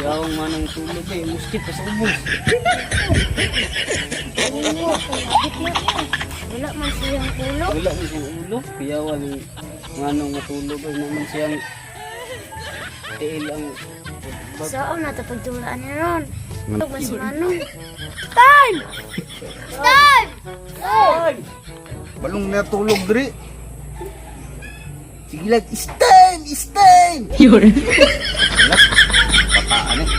Yaw manong tulog eh, muskit pa sa ubos. Oo, kayabit na niya. Wala man siyang ulo. Wala man siyang ulo. Kuyawa ni manong matulog ay naman siyang tiil ang Saan na ito pagtulaan niya ron? Tulog man si Manong. Time! Time! Balong natulog diri. Sige lang, it's time! It's time! Wala, bataan eh.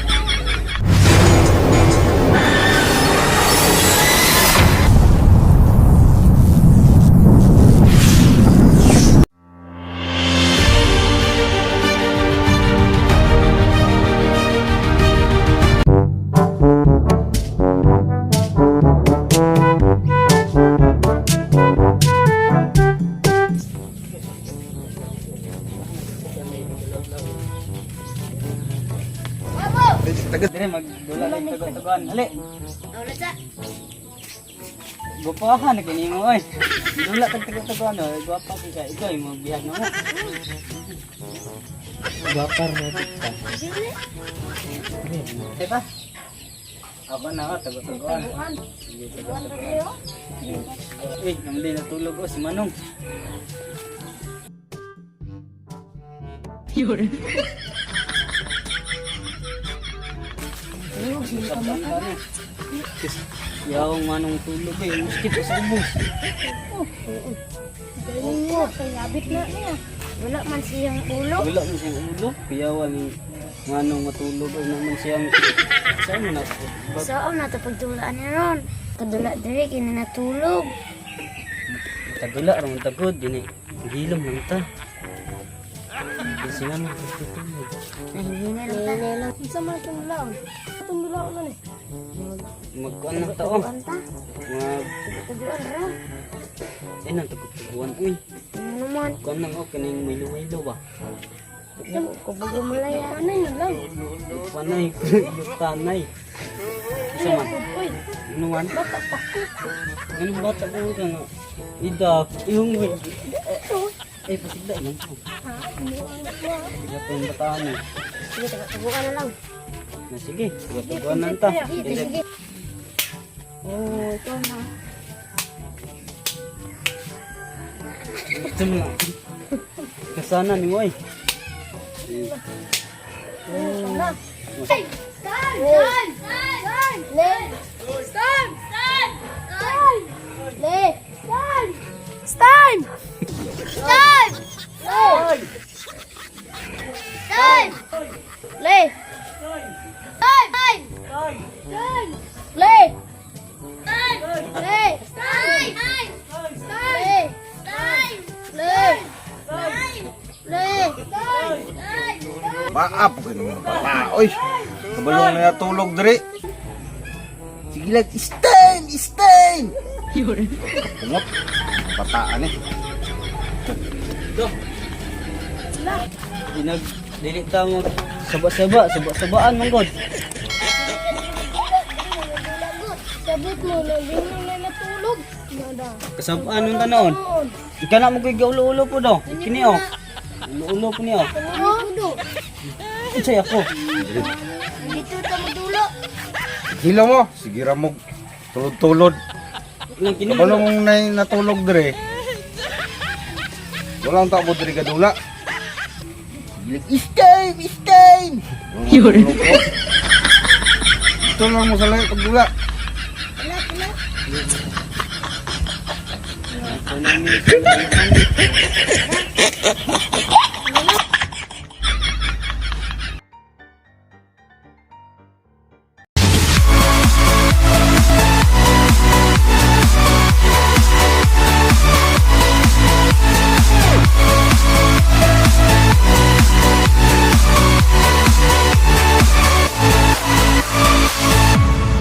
Taga Dire magdula lang tago-tagoan. Hali. Wala sa. Gwapahan na kini mo oy. Dula tag tago-tagoan oy, gwapa kay ka. Ikaw imong bihag na mo. Gwapa ra kita. Dire pa. Ako na ako tago-tagoan. Sige, tago-tagoan. Uy, namdi natulog oh si Manong. Yaw manong tulog eh, muskit sa ubos. Oo, kayabit na niya. Wala man siyang ulo. Wala man siyang ulo. Kuyawa ni manong matulog ay naman siyang saan mo na Saan na ito pagtulaan niya ron? Kadula diri kini natulog. Tagula ra man tagod dinhi. Gilom lang ta. Kasi nga tutulog. Nahihina lang ta. Unsa man itong dulaon? Itong dulaon na ni. Magkuan ng tao. Taguan ta. Mag Taguan ra. ay nang taguan uy. Ano naman? Kuan nang oh kaning maylo-maylo ba. Kubog malaya. Ano yun lang? Panay, tanay. Isa man. Uy, Ano man? bata pa ko. Anong bata ko ka nga? Ida, yung eh, pasigda lang ko. Ha? Ano ang gawa? Sige pa yung bataan eh. Sige, taguan na lang. Na sige, taguan na ta. Sige, sige. Oh, ito na. Ito na. Kasana ni Moy. Oh, na. Stand! Stand! Stand! Le! Stand! Stand! Stand! Le! Stand! Stand! Stand! Le! Stand! Le! Stand! Stand! Le! Stand! Le! Stand! Stand! Le! Le! Le! Maap ko ng mga bata. Oy, kabalong natulog diri. Sige lang, it's time! It's time! Pungot. Bataan eh. Do. Dinag dili ta mo saba-saba, saba-sabaan man god. Sabot mo na di mo na natulog. Nada. Kasabaan nung tanon. Ika na mo koy gaulo-ulo po do. Kini oh. Ulo-ulo po niyo. Ano? Unsay ako? Dito ta madulo. Hila mo. Sige ra mo. Tulod-tulod. Nang kini. Kabalong na natulog diri. Wala ang tao diri kadula. Sige lang, it's time! It's time! Ito lang mo sa layo pagdula. Wala, wala. Ito na ni.